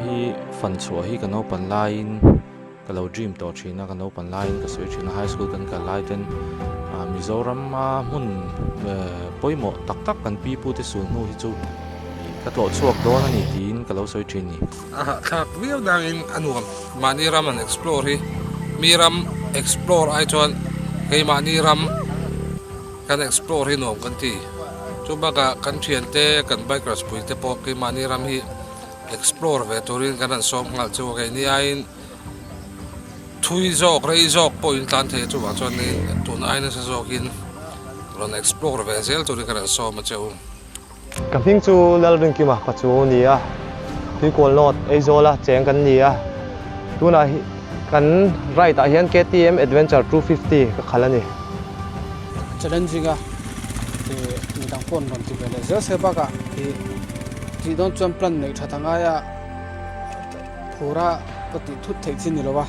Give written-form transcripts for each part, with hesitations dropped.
hi fan chhuah hi ka naupan laiin ka lo dream tawh thin a, ka naupan laiin ka sawi thin a, high school kan kal lai ten ah Mizorama hmun pawimawh tak tak kan pi pu te sul hnu hi chu ka tlawh chhuak dawn a ni tiin ka lo sawi thin ni. A hahthlak viau dangin a nuam. Mahni ram an explore hi mi ram explore ai chuan keimahni ram kan explore hi nuam kan ti. Chu bakah kan thiante kan bikers pui te pawh keimahni ram hi explore ve turin kan han sawm nghal chu a keini aiin thui zawk rei zawk pawh in tlan thei a chuvang chuan tun ai nasa zawkin rawn explore ve zel turin kan han sawm a che u. Ka hming chu Lalrinkima ka chu a ni a, Tuikual North Aizawla cheng kan ni a, tunah hi kan ride ah hian KTM Adventure 250 ka khalh a ni. Challenging a ih midang pawh an rawn ti ve leh zel se bakah ih tih dawn chuan plan neih that a ngai a, phura ka tih thut theih chi ni lo a.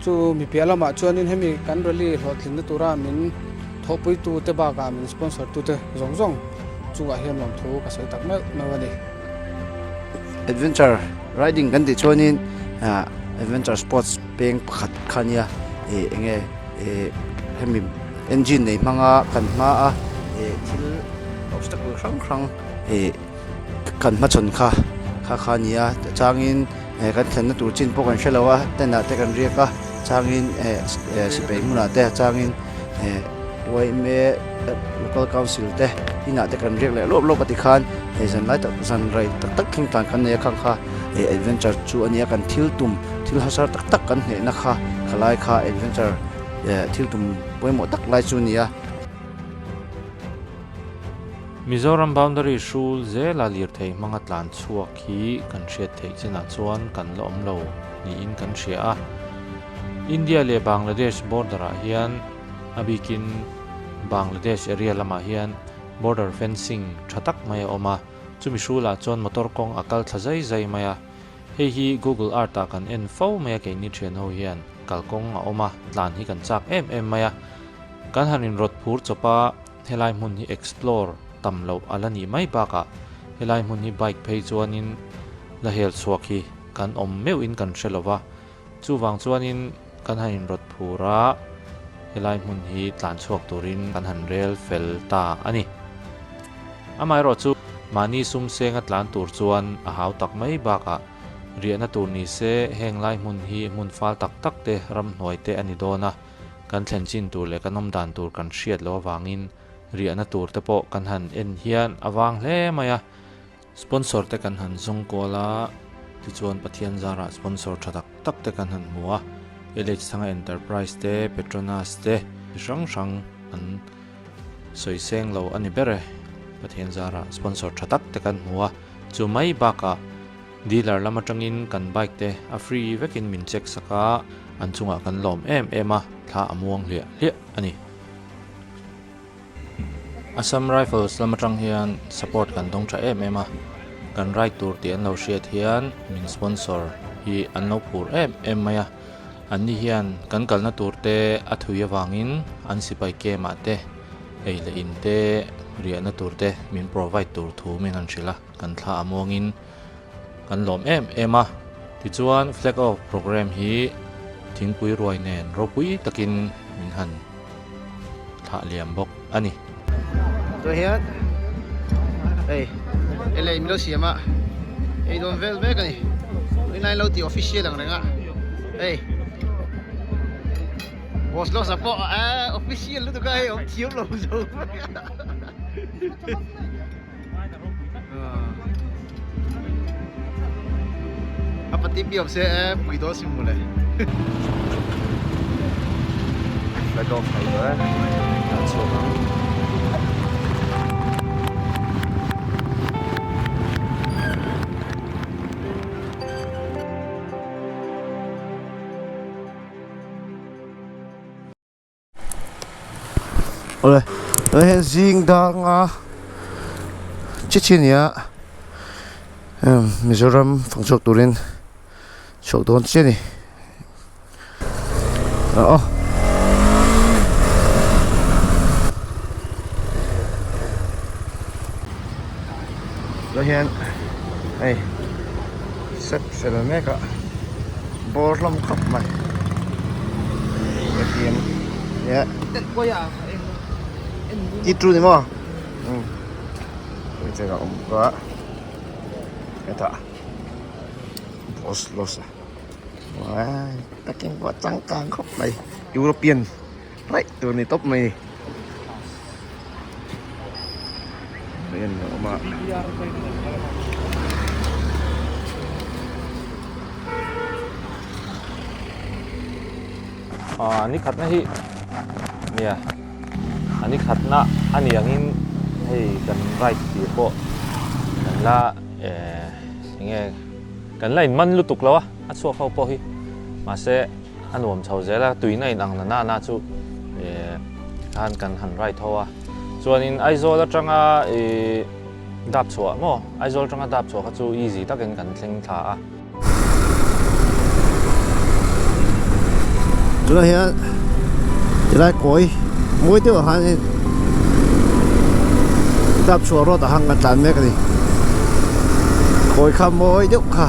Chu mi piah lamah chuanin hemi kan rally hlawhtlinna tura min thawhpuitute bakah min sponsor tute zawng zawng chungah hian lawmthu ka sawi tak meuh meuh a ni. Adventure riding kan tih chuanin adventure sports peng pakhat kha nia ih enge ih hemi engine nei hmanga kan hma a ih thil obstacle hrang hrang ih kan hmachhawn kha kha kha a ni a changin eh kan thlenna tur chin pawh kan hre lo a tent ah te kan riak a changin eh eh sipai hmunah te changin eh yma local council te inah te kan riak leh lawp lawp a tikhan hei zan lai tak zan rei tak tak thleng tlan kan nei a khang kha eh adventure chu a nia kan thil tum thil hasar tak tak kan hnehna kha khalai kha adventure eh thil tum pawimawh tak lai chu a ni a. Mizoram boundary hrul zela lirthei hmanga tlan chhuak hi kan hriat theih chinah chuan kan la awm lo niin kan hria a. India leh Bangladesh border ah hian a bikin Bangladesh area lamah hian border fencing tha tak mai a awm a, chumi hrulah chuan motor kawng a kal thla zai zai mai a. Hei hi Google Earth ah kan en fo mai a keini thian ho hian kalkawng a awm a, tlan hi kan chak em em mai a. Kan han inrawt phur chawp a. Helai hmun hi explore tam loh a la nih mai bakah helai hmun hi bike phei chuanin la hel chhuak hi kan awm meuhin kan hre lo va, chuvang chuanin kan han inrawt phur a, helai hmun hi tlan chhuak turin kan han rel fel ta a ni. Amaherawhchu mahni sum senga tlan tur chuan a hau tak mai bakah riahna tur ni se heng lai hmun hi hmun fal tak tak te ramhnuai te a ni dawn a, Kan thlen chin tur leh kan awm dan tur kan hriat loh avangin riahna tur te pawh kan han en hian a vang hle mai a. Sponsor te kan han zawng kual a, tichuan Pathian zarah sponsor tha tak tak te kan han hmu a, LH Thanga Enterprise te, Petronas te chi hrang hrang an sawi seng lo a ni ber e. Pathian zarah sponsor tha tak te kan hmu a, chu mai bakah Dealer lam atangin kan bike te a free vekin min check sak a, an chungah kan lawm em em a, thla a muang hliah hliah a ni. Assam Rifles lam atang hian support kan dawng tha em em a, kan ride tur tih an lo hriat hian min sponsor hi an lo phur em em mai a, an ni hian kan kalna tur te a thui avangin an sipai camp ah te ei leh in te riahna tur te min provide tur thu min han hrilh a, kan thla a muangin Kan lawm em em a, tichuan flag off programme hi thingpui ruai nen ropui takin min han thlah liam bawk a ni. Tunah hian hei ele min lo siam a, ei dawn vel mek a ni, tunlai lo ti official ang reng a, hei boss loss ah pawh eh official lutuk a hei awm thiam lo zo vek a. A pati pi awm se e pui dawn si mawle. Flag off thei tawh e. Tlan chhuak ang. Awle tunah hian zing danga chi chi nia Mizoram fang chhuak turin chhuak dawn chiah a ni aw. Tunah hian hei. set fel mek a bawr hlawm khawp mai atm nia i tu ni maw umm a awm bawk a hetah boss loss a uai takin pawh a changkang khawp mai European raih tur ni tawp mai ni. Ah ni khatna hi nia a ni khatna a ni angin hei kan ride tir pawh kan la eh enge kan la inman lutuk lo a a chhuak ho pawh hi mahse A nuam chho zel a, tuina in ang na na na chu khan kan han ride ho a. Chuanin Aizawl atanga ih dap chhuah maw? Aizawl atanga dap chhuah kha chu easy takin kan thleng thla a. Tunah hian tilai kawi mawi deuh ah khanin dap chhuah road ah khan kan tlan mek a ni. Kawi kha mawi deuh kha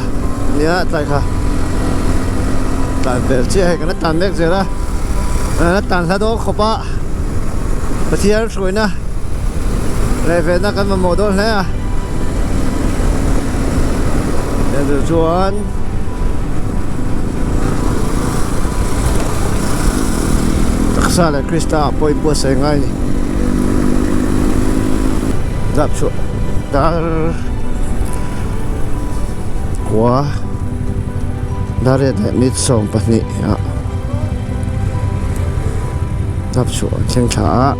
nia tlai kha tlan vel chiah hei kan la tlan mek zel a kan la tlan hla dawn khawp a Pathian hruaina leh venna kan mamawh dawn hle a heng chuan taksa leh Krista ah pawh inbuatsaih ngai a ni dap chhuah dar kua dar riat leh mit 12 ah dap chhuah an thleng thla a.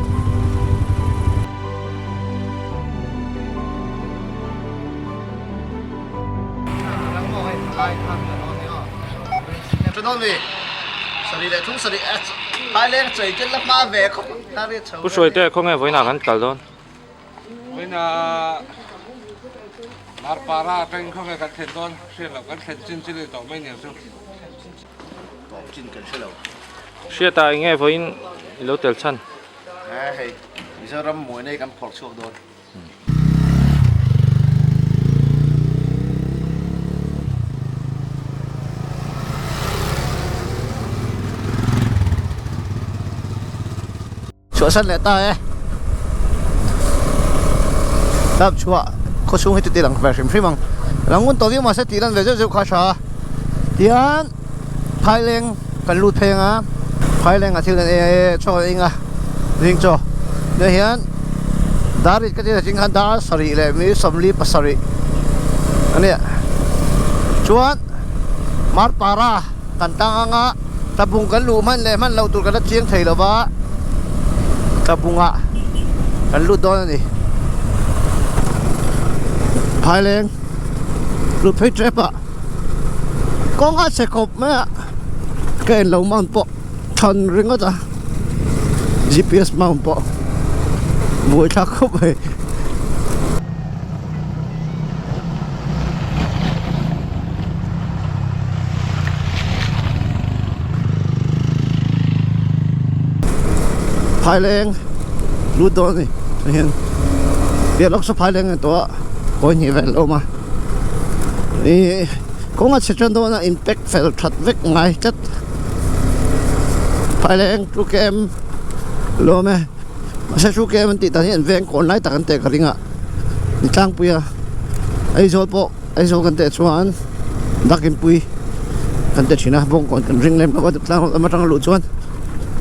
Pu Hruaite khawnge vawiinah kan kal dawn? Vawiina Marpara atangin khawnge kan thlen dawn hriat loh kan thlen chin chin a ni tawh mai nia chu. Hriata enge vawiin i lo tel chhan? Hei Mizoram muaina hi kan phawrh chhuak dawn. Chhuahsan leh ta e. Tlap chhuah khawchhung hi chuti lang ve hrim hrim ang. Lang ngun tawh viau mahse tih lan ve zeuh zeuh kha a tha a. Tihian Phaileng kan lut phei anga Phaileng ah thil kan ei a e chaw kan eng a ring chaw. Tunah hian dar rit ka tih atang khan dar sarih leh mi sawmli pasarih a nia. Chuan Marpara kan tang anga tlabung kan luh hman leh hman loh tur kan la chiang thei lo va tlabungah kan lut dawn a ni. Phaileng lut phei tep a. Kawng a chhe khawp mai a ka en lo mount pawh than ringawt a gps mount pawh buai thlak khawp mai. Phaileng lut dawn a ni tihian piah lawk saw phaileng a ni tawh a kawi hnih vel a awm a. Ih kawng a chhe tan dawn a impact fel that vek ngai tlat phaileng two km lawm e mahse two km an tih dan hi an veng kawn lai tak an teh ka ring a ni tlangpui a Aizawl pawh Aizawl kan teh chuan Dakinpui kan teh thin a bawngkawn kan ring lem lo a tlang lam atanga luh chuan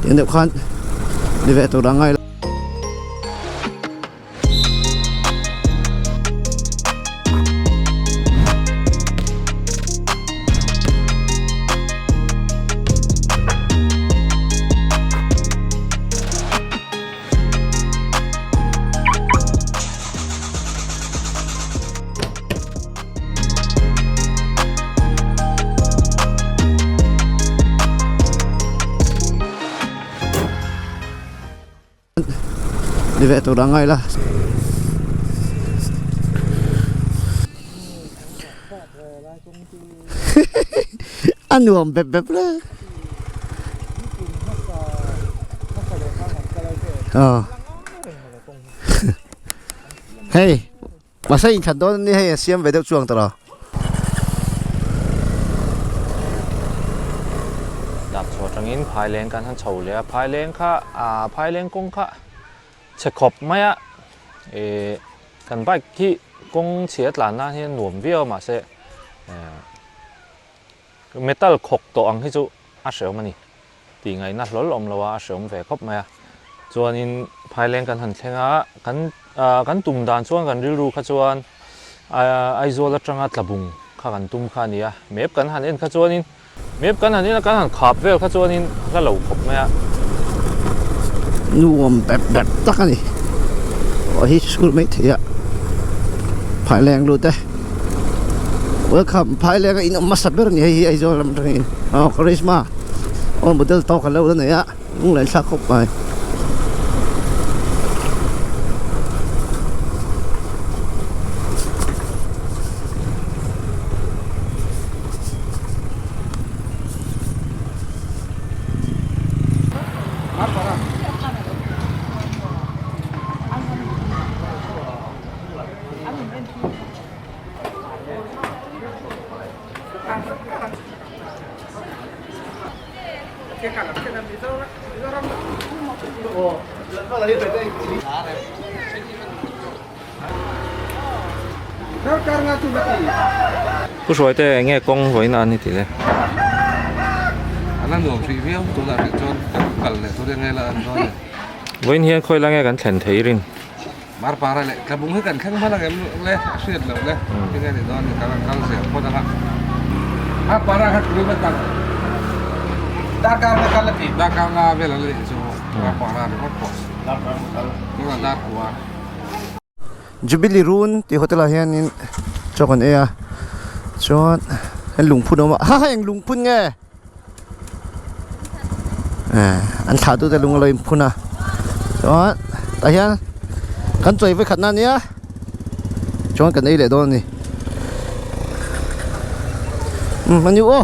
tiang deuh khan ni ve tur a ngai lo. Ni ve tur a ngai la. A nuam bep bep le. Hei. Mahse inthlan dawn a ni hei a siam ve deuh chuang tawh lo. Dapchhuah atangin Phaileng kan han chho leh a, Phaileng kha ah Phaileng kawng kha chhe khawp mai a, ih kan bike hi kawng chhia tlan nan hian nuam viau a mahse eh metal khawk tawh ang hi chu a hrehawm a ni tih ngaihna hlawl awm lo a, a hrehawm ve khawp mai a. Chuanin Phaileng kan han thleng a, kan ah kan tum dan chuan kan rilru kha chuan ah Aizawl atanga Tlabung kha kan tum kha a ni a, map kan han en kha chuanin Map kan han in a, kan han khap vel kha chuanin a hla lo khawp mai a. Nuam bep bep tak a ni. Aw hi school mai thei a. Phaileng lut e. Welcome Phaileng a in awm hmasa ber a ni hei hi Aizawl lam atangin. Aw Karizma aw model tawk a lo la nei a. Lunglen thlak khawp mai. Pu Hruaite eng nge kawng vawiin a ni tih le? A la nuam hrih viau tunah hrih chuan kan kal leh tur eng nge la an dawn le. Vawiin hian khawi la nge kan thlen thei rin? Marpara leh Tlabung hi kan thleng hman ang em le a hriat loh le tinge ni dawn ni kan han kal zel phawt anga Marpara kha kilometer darkar nga kal a ti darkar nga vel an la nih chu Marpara ringawt pawh tunah dar kua. Jubilee Run tih hotel ah hianin chaw kan ei a chuan he lungphun a awm a ha ha eng lungphun nge? An thlah tute lung a lo inphun a chuan tah hian kan chawi vekhat na ania chuan kan ei leh dawn a ni umm a ni aw.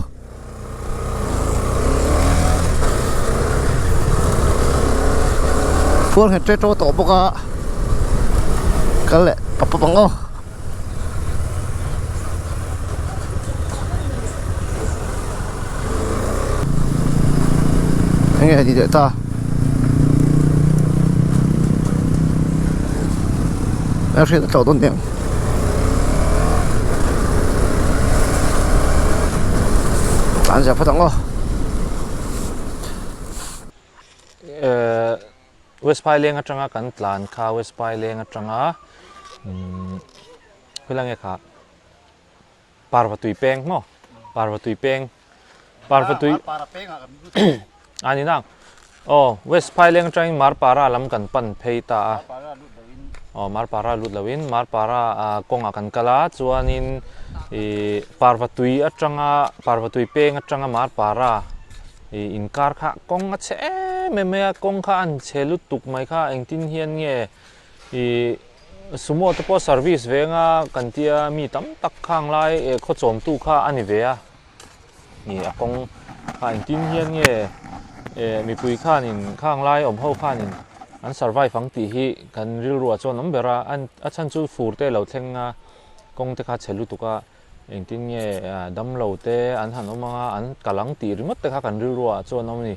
Phuar nghet ṭe ṭaw tawh bawk a kal leh pap pap ang aw. Enge ni leh ta a hriat a tlawh dawn nen tlan zia phawt ang aw. Eh West Phaileng atanga kan tlan kha West Phaileng atanga umm khawilai nge kha. Parva tui peng maw? Parva tui peng. Parva tui. A ni nang. Aw, West Phaileng atangin Marpara lam kan pan phei ta a. Aw, Marpara lut loin Marpara kawngah kan kal a, chuanin ih Parva tui atanga Parva tui peng atanga Marpara ih inkar kha kawng a chhe em em mai a, kawng kha a inchhe lutuk mai kha engtin hian nge ih Sumo te pawh service ve anga kan tia mi tam tak khang lai eh khaw chawmtu kha a ni ve a ni a kawng kha engtin hian nge eh mipui khanin khang lai awm ho khanin an survive ang tih hi kan rilruah chuan awm ber a a chhan chu fur te a lo thleng a kawng te kha chhe lutuk a engtin nge damlo te an han awm anga an kal ang tih ringawt te kha kan rilruah chuan awm a ni.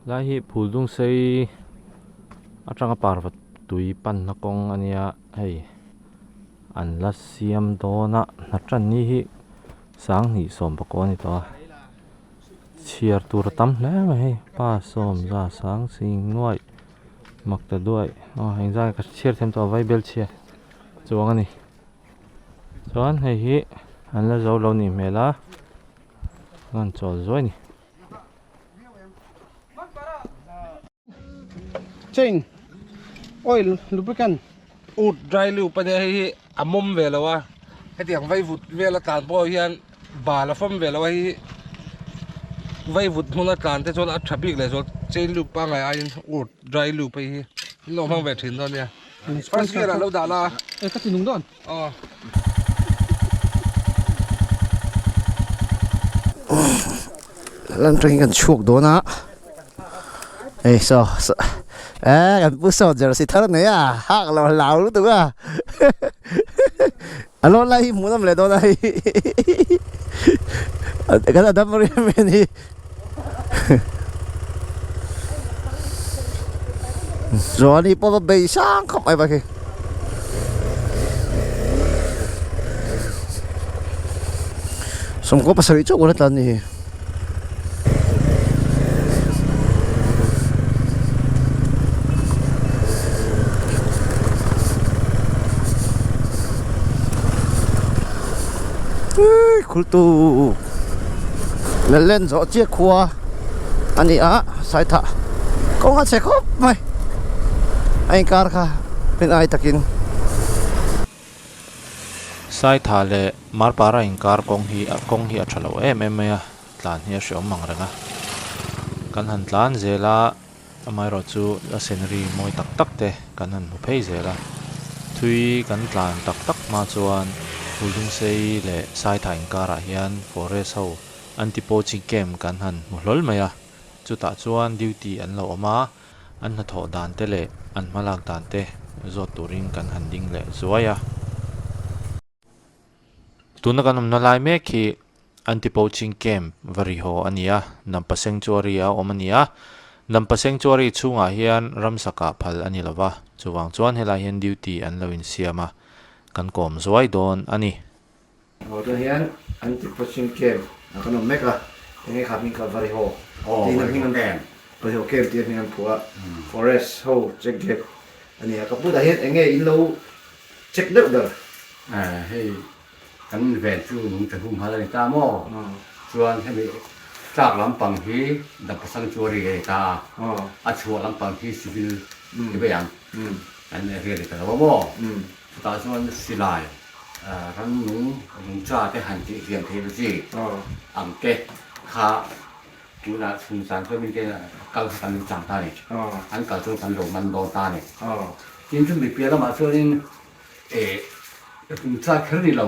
Lai hi Phuldung sei atanga parva tui panna kawng a nia hei an la siam dawn a hna tan ni hi sanghnih sawmpakua a ni tawh a. Chhiar tur a tam hle mai hei pa sawm za sang sing nuaih mak ta duaih aw engzah nge ka chhiar thiam tawh a vaibel chhia chuang a ni chuan hei hi an la zo lo nih hmel a an rawn chawl zuai a ni. Chain oil lubricant Ut dry lube a nia hei hi a mawm ve lo a hetiang vaivut vel a tlan pawh hian bal a fawm ve lo a hei hi vaivut hmun a tlan te chuan a tha bik leh zual chain lube pangngai aiin ut dry lube hei hi in lo hmang ve thin dawn nia first gear ah lo dah la e ka ti nung dawn aw. Lam tangin kan chhuak dawn a hei saw eh kan pu saw jersey thar a nei a hak lo hlau lutuk a. A lawn lai hi hmuhnawm leh dawn a hei kan Adam riam en hi. Chuan hi pawh va bei sang khawp mai bike hi. Sawmkua pasarih chauh ka la tlan ni hi. Khultu Lalen zawh chiah khua a ni a Saithah kawng a chhe khawp mai a inkar kha rin ai takin. Saithah leh Marpara inkar kawng hi kawng hi a tha lo em em mai a, tlan hi a hreawm ang reng a. Kan han tlan zel a, amaherawh chu a scenery mawi tak tak te kan han hmu phei zel a. Thui kan tlan tak tak hma chuan Huldungsei leh Saithah inkarah hian forest ho anti-poaching camp kan han hmu hlawl mai a. Chutah chuan duty an lo awm a, An hnathawh dan te leh an hmalak dan te zawt turin kan han ding leh zuai a. Tuna kan awmna lai mek hi Anti-Poaching Camp Varihaw a ni a, Nampa Sanctuary a awm a ni a. Nampa Sanctuary chhungah hian ramsa kah phal a ni lo va, chuvang chuan helai hian duty an lo insiam a, kan kawm zuai dawn a ni. Aw chuan hian anti poaching camp ah kan awm mek a, enge kha hming kha Varihaw tiin a hming an Varihaw camp tiin a hming an phuah a, forest ho check gate a ni a, ka putah hian enge in lo check deuh ber? Hei kan ven chu nung tha hum hal a ni ta maw? Chuan hemi tlak lampang hi Dampa Sanctuary a ni ta a, a chhuah lampang hi civil ti mai ang, kan area ni ta lo a maw? Chutah chuan silai rannung nungcha te han tih hliam theih na chi ang te kha tunah chhun zan chuan mite kal kha kan chang ta a ni. An kal chuan kan lo man dawn ta a ni. Tin chu mipiah lamah chuanin nungcha kher ni lo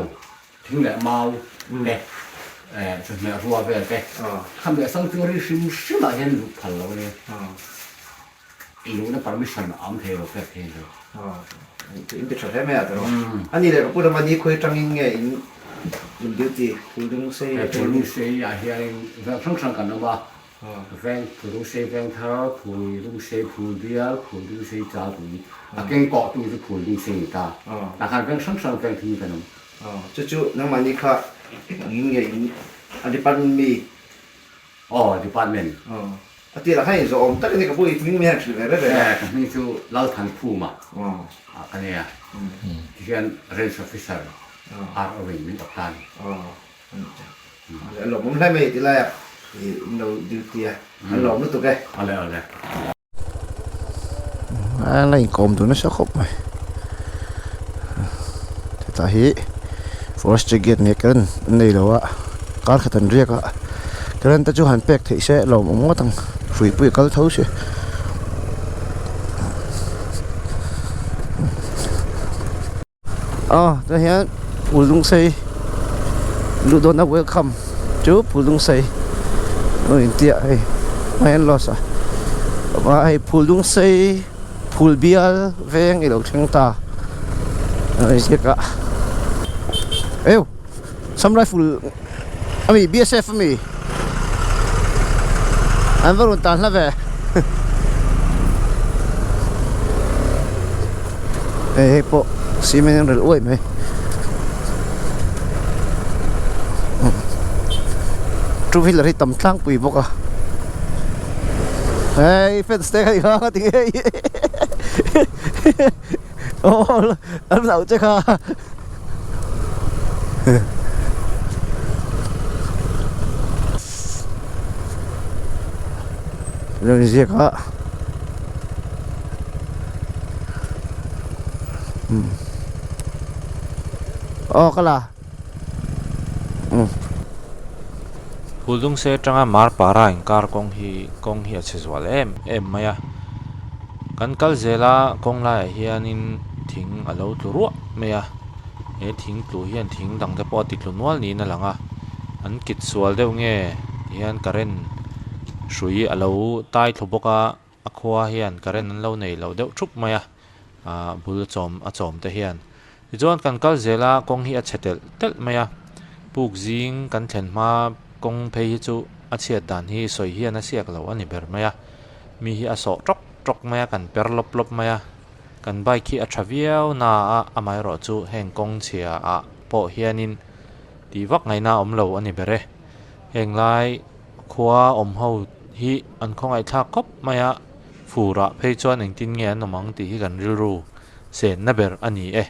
thing leh mau te chawhmeh rua vel te khami a sanctuary hrim hrimah hian luh phal lo a ni. I luhna permission a awm thei lo pek thei lo. In ti tha hle mai a tawh. A ni leh ka pu lama ni khawi atangin nge in in duty Phulungsei atangin. Phulungsei ah hianin veng hrang hrang kan awm a, veng Phulungsei veng thar, Phulungsei Phulbial, Phulungsei Chalpui, a keng kawh tu chu Phulungsei ni ta. Tah khan veng hrang hrang veng thum kan awm. Chu chu nangmahni kha engin nge in a department mi Aw department. A tirah khan inzawh awm tak a ni ka pu i hming mi hian hrilh ve ve a. Ka hming chu Lalthankhuma ka nia. Tihian Range Officer RO in min awk ta a ni. A lawmawm hle mai ti laia i in lo duty a, a lawm lutuk e. Awle awle. A la inkawm dun nasa khawp mai. Hetah hi forest check gate nia current an nei lo a kar khat an riak a current te chu han pek theih se lawmawm ngawt ang hruipui a kal tho si. Aw tah hian phul lungsei luh dawn a welcome chu phul lungsei a intiah hei hmai an lost a ah hei phul lungsei phul bial veng ilo thleng ta a inziak a eu sam rifle ami B_S_F ami an va rawn tan hla ve hei hei pawh cement an relh uaih mai two wheeler hi tam tlangpui bawk a hei fence te kha i hang a ti ngei aw an hlauh che kha. Rawn ziak a aw ka la umm. Phuldungse atanga Marpara inkar kawng hi kawng hi a chhe zual em em mai a. Kan kal zel a kawng laiah hianin thing a lo tlu ruah mai a he thing tlu hian thing dang te pawh a ti tlu nual niin a lang a an kit sual deuh nge ti hian current hrui a lo tai thlu bawk a a khua hian current an lo nei lo deuh thup mai a ah bul a chawm a chawm te hian. Tichuan kan kal zel a, kawng hi a chhe telh telh mai a, puk zing kan thlen hma kawng phei hi chu a chhiat dan hi sawi hian a siak lo a ni ber mai a, mi hi a sawh tawk tawk mai a, kan per lawp lawp mai a, kan bike hi a tha viau na a, amaherawh chu heng kawng chhia ah pawh hianin tih vak ngaihna a awm lo a ni ber e. Heng lai khua awm ho hi an khawngaihthlak khawp mai a, fur ah phei chuan engtin nge an awm ang tih hi kan rilru senna ber a ni e.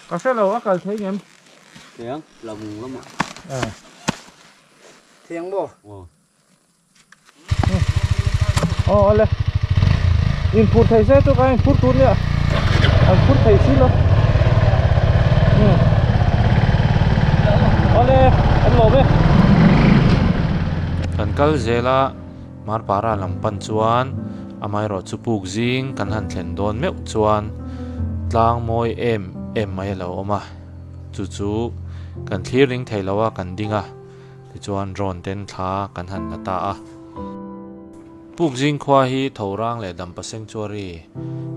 Ka hre lo a kal thei ngem. Thiang lamung lamah. Thiang maw? Aw awle. In phur thei se chu ka in phur tur nia. An phur thei si lo. Awle an lawm e. Kan kal zel a, Marpara lam pan chuan amaherawh chu puk zing kan han thlen dawn meuh chuan tlang mawi em em mai a lo awm a, chu chu kan thlir ring thei lo a kan ding a. Tichuan drone ten thla kan han la ta a. Pukzing khua hi Thorang leh Dampa Sanctuary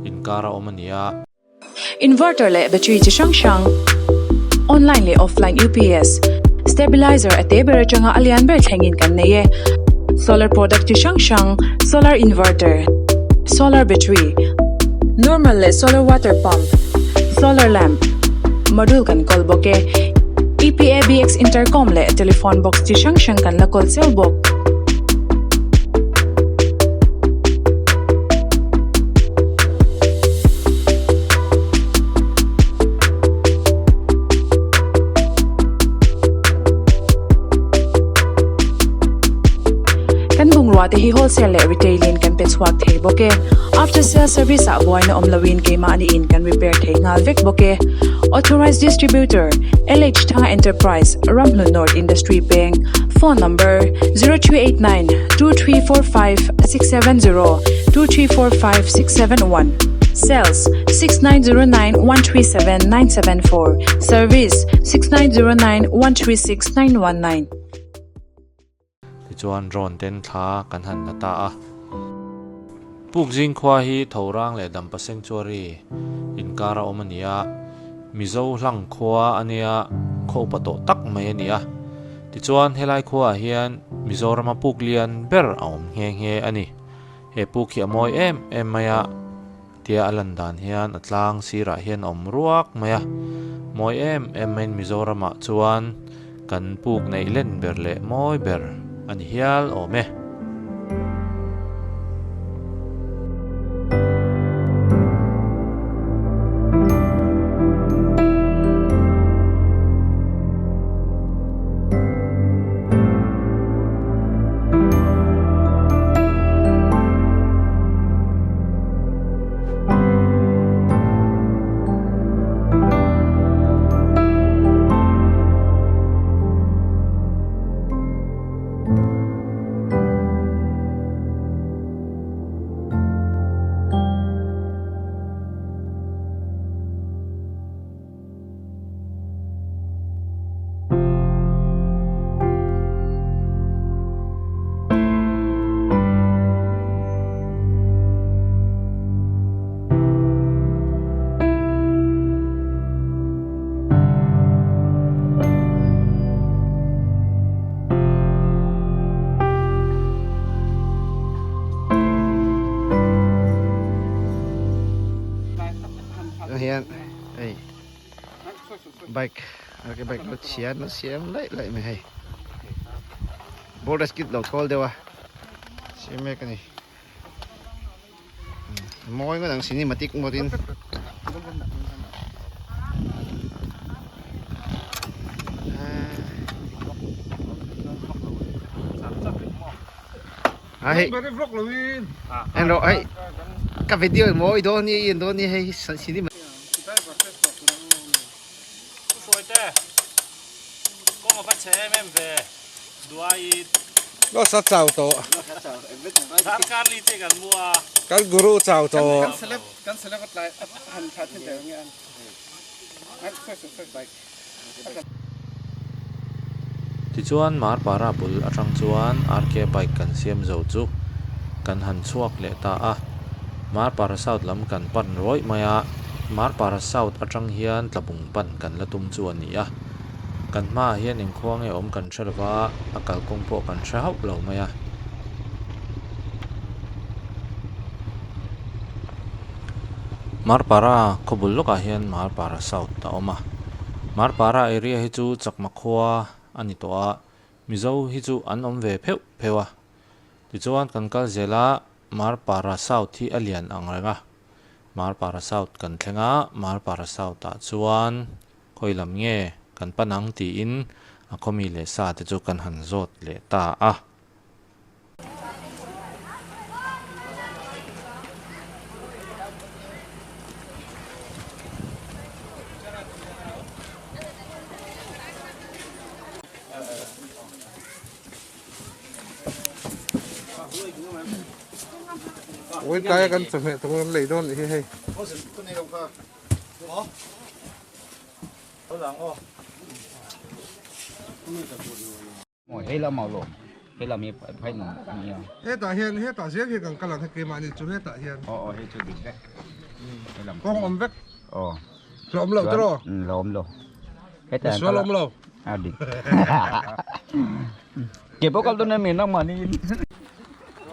inkar a awm a ni a. Inverter leh battery chi hrang hrang, online leh offline UPS, stabilizer a te ber atanga a lian ber thlengin kan nei e. Solar product chi hrang hrang, solar inverter, solar battery, normal leh solar water pump, solar lamp, module kan kawl bawk e. EPABX intercom leh telephone box chi hrang hrang kan la kawl cheu bawk. Kan bungrua te hi wholesale leh retail in kan pe chhuak thei bawk e. After sale service ah buaina awm loin keimahni in kan repair thei nghal vek bawk e. Authorized Distributor, LH Thanga Enterprise, Ramhlun North Industry Peng, Phone Number, 0389 2345 670, 2345 671, Sales, 6909 137 974, Service, 6909 136 919. Tichuan drone ten thla kan han la ta a. Pukzing khua hi Thorang leh Dampa Sanctuary inkar a awm a ni a, Mizo hlang khua a nia, khaw upa tawh tak mai a ni a. Tichuan helai khuaah hian Mizorama puk lian ber a awm nghe nghe a ni. He puk hi a mawi em em mai a, tia a lan dan hian a tlang sirah hian a awm ruak mai a, mawi em em maiin Mizoramah chuan kan puk neih len ber leh mawi ber a ni hial awm e. Hian hei bike a bike lo chhiat lo siam laih laih mai hei border skid lo thawl deuh a siam mek a ni mawi ngawt ang cinematic mode in. À hei. Anh rồi hei. Cái video mỗi đó ni yên đó ni hei xin đi mà. Kawng a va chhe em em ve duai Losa chau tawh. Kan guru chau tawh. Tichuan Marpara bul atang chuan RK bike kan siam zo chu kan han chhuak leh ta a. Marpara South lam kan pan rawih mai a, Marpara South atang hian tlabung pan kan la tum chu a ni a. Kan hmaah hian engkhua nge awm kan hre lova, a kalkawng pawh kan hre hauh lo mai a. Marpara khaw bul lawkah hian Marpara South a awm a. Marpara area hi chu Chakma khua a ni tawh a, Mizo hi chu an awm ve pheuh pheuh a. Tichuan kan kal zel a, Marpara South hi a lian ang reng a. Marpara South kan thleng a, Marpara South ah chuan Khawi lam nge kan pan ang tiin a khawmi leh sa te chu kan han zawt leh ta a. Tlai kan chawhmeh tur kan lei dawn nih hi hei. Hetah hian hetah zel hi kan kal ang keimahni chu hetah hian kawng awm vek hlawm loh te rawh misual awm lo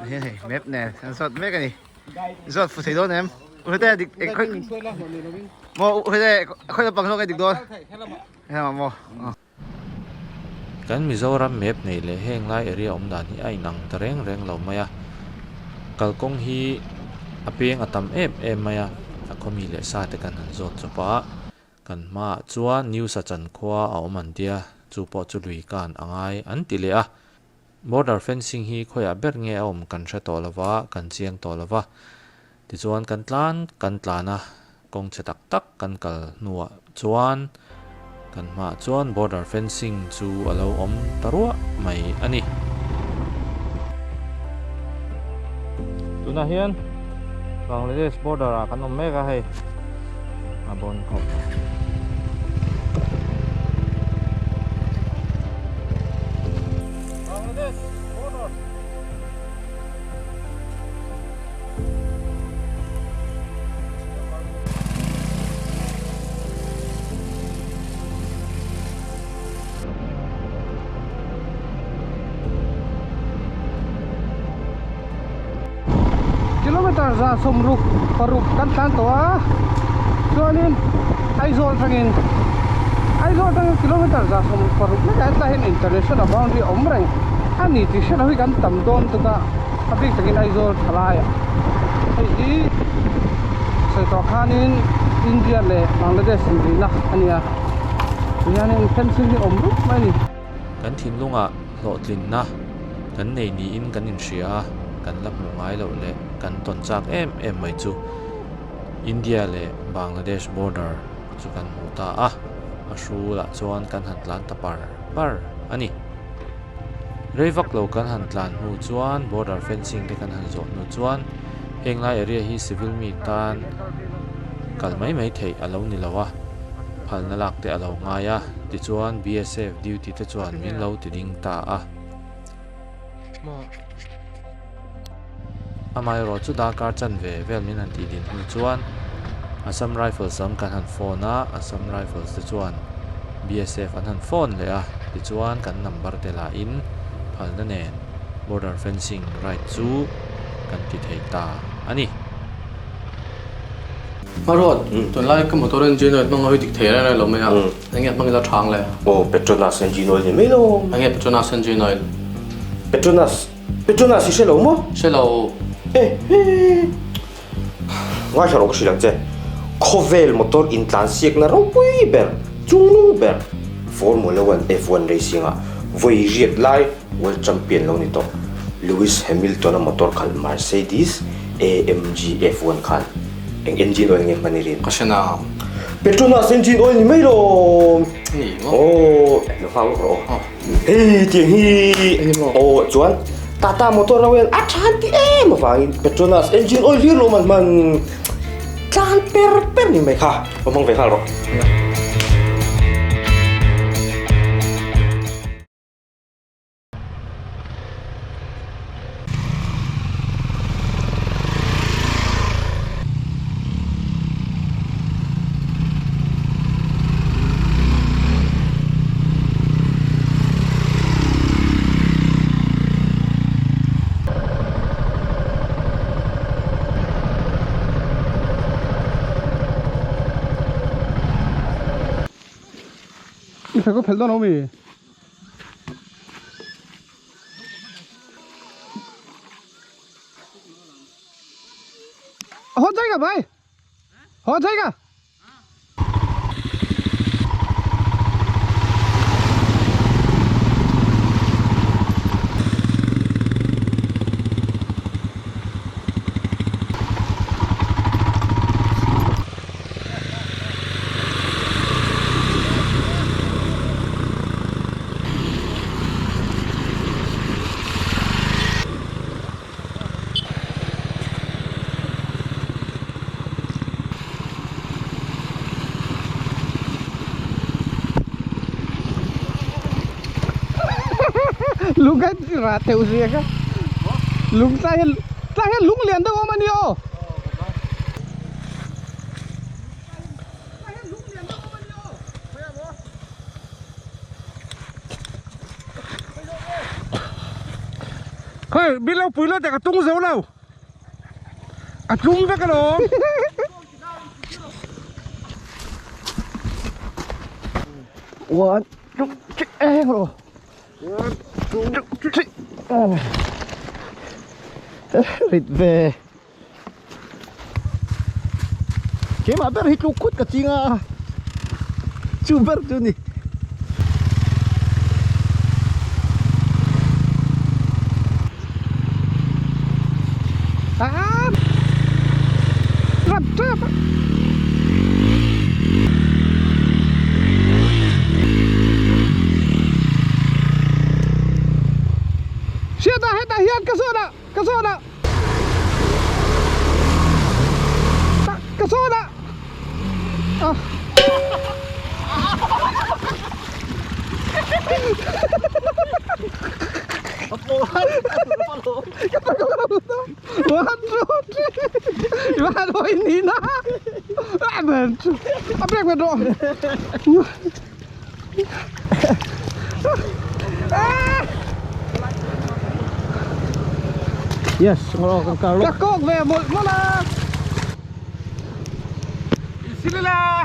Hei map nen an zawt mek a ni. Zawt fu thei dawn em? Uhete dik eng khawi maw uhete khawi lampang zawk nge dik dawn? Helamah maw? Kan Mizoram map neih leh heng lai area awm dan hi a inang ta reng reng lo mai a. Kalkawng hi a peng a tam em em mai a, a khawmi leh sa te kan han zawt chawp a. Kan hmaah chuan New Sachan khua a awm an tia, chu pawh chu lui kan a ngai an ti leh a. Border fencing hi khawiah ber nge a awm kan hre tawh lova, kan chiang tawh lova. Tichuan kan tlan kan tlan a, kawng chhe tak tak kan kal hnuah chuan kan hmaah chuan border fencing chu a lo awm ta ruah mai a ni. Tunah hian Bangladesh border ah kan awm mek a hei a bawn khawp. Bangladesh border. Kilometer 166 kan tlan tawh a chuanin Aizawl atangin Aizawl atangin kilometer 166 lekah hetlai hian international boundary a awm reng a ni tih hre lo hi kan tam dawn tuk a a bik takin Aizawl thalaiah hei hi sawi tawh khanin India leh Bangladesh inrihna a ni a. Tihianin fencing hi awm rup mai a ni. Kan thinlungah hlawhtlinna kan nei niin kan inhria a, kan la hmuh ngai loh leh kan tawn chak em em mai chu India leh Bangladesh border chu kan hmu ta a, a hrulah chuan kan han tlan ta par par a ni. Rei vak lo kan han tlan hnu chuan border fencing te kan han zawh hnu chuan heng lai area hi civil mi tan kal mai mai theih a lo ni lo a, phalna lak te a lo ngai a, tichuan BSF duty te chuan min lo ti ding ta a. Amaherawh chu darkar chanve vel min han tih din hnu chuan Assam Rifles lam kan han phone a, Assam Rifles te chuan BSF an han phone leh a, tichuan kan number te lahin phalna nen border fencing right chu kan ti thei ta a ni. Hmaruat, tunlai ka motor engine oil hmang ho hi dik thei reng reng lo mai a, eng nge hmang ila thang le? Aw, Petronas engine oil ni mai lo. Eng nge Petronas engine oil? Petronas Petronas i hre lo maw? Hre lo. E he. Ngaithla rawh ka hrilh ang che. Khawvel motor intlansiakna ropui ber, chungnung ber Formula One F1 racing ah vawi riat lai World Champion lo ni tawh Lewis Hamilton-a motor khalh Mercedes AMG F1 khan eng engine oil nge hman i rin? Ka hre na. Petronas engine oil ni mai lawm. Aw, lo nghak lawk rawh aw. Hei tiang hi aw chuan Tata motor ho hian a than ti em avangin Petronas engine oil hlir lawm an hman tlan per per ni mai kha. Lo hmang ve nghal rawh. I phel ka phel dawn lo mi? हो जाएगा भाई हो जाएगा Lung cái ra theo gì cái lung ta hiện ta hiện lung liền đâu mà nhiều Khoi, biết lâu pui lo te ka tung zo lo. A tlung vek alawm. One, two, three, eh, ro. One, two, three. Oh. Rit ve. Keimah ber hi tluk khut ka ching a, chu ber chu ni. Hriat ah hetah hian ka zawn ah ka zawn ah ka zawn ah ah One, two, three. A break ve rawh. Yes, ngawh kan kar Ka kawk ve mawlh mawlh a. Silila.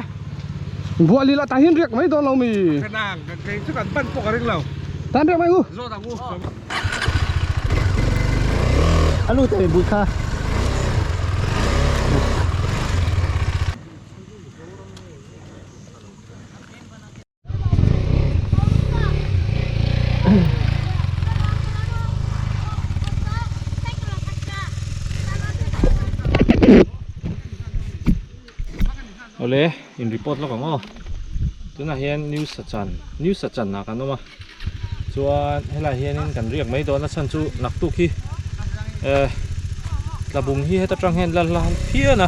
Buah lila tah hian riak mai dawn lo mi. Ka nang, kei chu kan pan pawh ka ring lo. Tan riak mai u. Zawt ang u. A lut em bui kha. Awle in report lawk ang aw tunah hian new sachan new sachan ah kan awm a chuan helaiah hianin kan riak mai dawn a chhan chu naktuk hi eh tlabung hi heta tang hian la hla phian a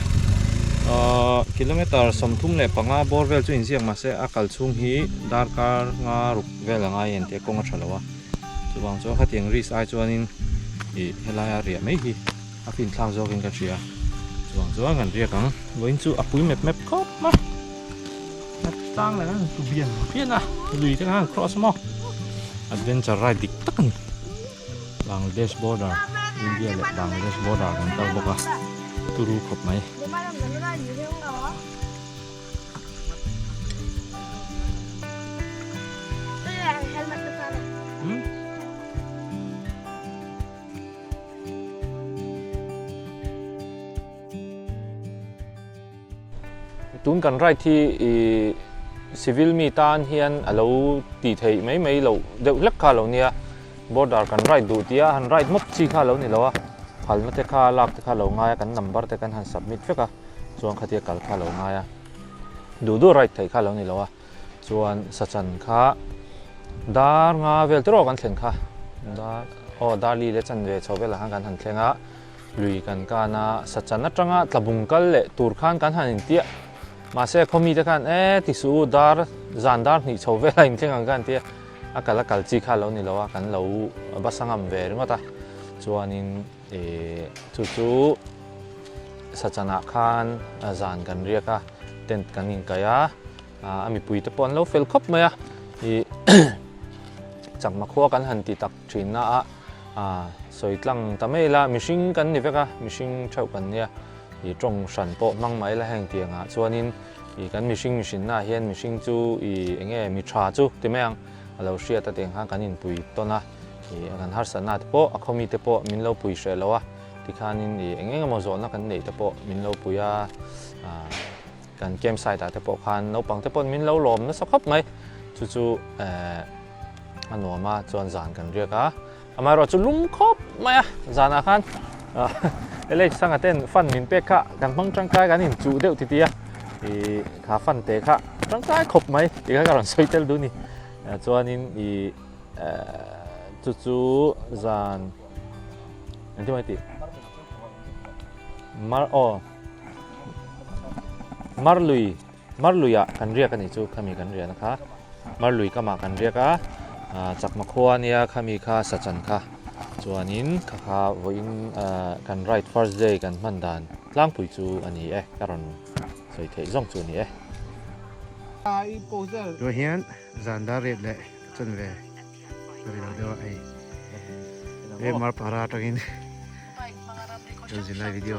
ahh kilometer 35 bawr vel chu inziak mahse a kal chhung hi darkar nga ruk vel a ngai en tih a kawng a tha lo a chuvang chuan khatiang risk ai chuanin ih helaia riah mai hi a finthlak zawkin ka hria chuvang chuan kan riak ang vawiin chu a pui mep mep khawp a a tlang leh a tu bian phian a lui te khan cross maw adventure ride dik tak a ni Bangladesh border India leh Bangladesh border kan kal bawk a turu khawp mai. Tun kan ride hi ih civil mi tan hian a lo tih theih mai mai loh deuh hlek kha a lo nia border kan ride duh tia han ride mawp chi kha a lo ni lo a phalna te kha lak te kha a lo ngai a kan number te kan han submit vek a chuan khatia kal kha a lo ngai a. Duh duh ride theih kha lo ni lo a, chuan sachan kha dar nga vel te rawh kan thlen kha, dar aw dar li leh chanve chho velah khan kan han thleng a, lui kan kan a, sachan atanga tlabung kal leh tur khan kan han intiah, mahse khawmi te khan e ti suh u dar zan dar hnih chho velah inthleng ang khan tia a kal a kal chi kha lo ni lo a, kan lo basa ngam ve ringawt a, chuanin. Ih chu chu sachanah khan zan kan riak a, tent kan inkaih a, a mipui te pawh an lo fel khawp mai a, ih chakma khua kan han ti tak thin na a, sawi tlang ta mai ila mihring kan ni vek a, mihring theuh kan nia, ih tawng hran pawh hmang mai ila heng tiangah chuanin ih kan mihring mihrinna ah hian mihring chu ih eng nge mi tha chu ti mai ang a lo hriat a tiang khan kan inpui tawn a. Ih kan harsatna te pawh a khawmi te pawh min lo pui hreh lo a, tikhanin ih eng eng emaw zawhna kan neih te pawh min lo pui a, ah kan camp site ah te pawh khan naupang te pawh min lo lawm nasa khawp mai, chu chu eh a nuam a chuan zan kan riak a, amaherawh chu lum khawp mai a zanah khan ah LH Sanga ten fan min pek kha kan hmang tangkai kan inchuh deuh titi a, ih kha fan te kha tangkai khawp mai tih kha ka rawn sawi tel duh a ni, chuanin ih. Chu chu zan engtin mai tih mar aw marlui marluiah kan riak a nih chu khami kan riahna kha marlui kamah kan riak a chakma khua ania khami kha sachan kha chuanin kha kha vawiin kan ride first day kan hman dan tlangpui chu a ni e ka rawn sawi theih zawng chu a ni e. Tunah hian zan dar riat leh Chun ve ka ri lo deuh a hei he marpara atangin lo zin lai video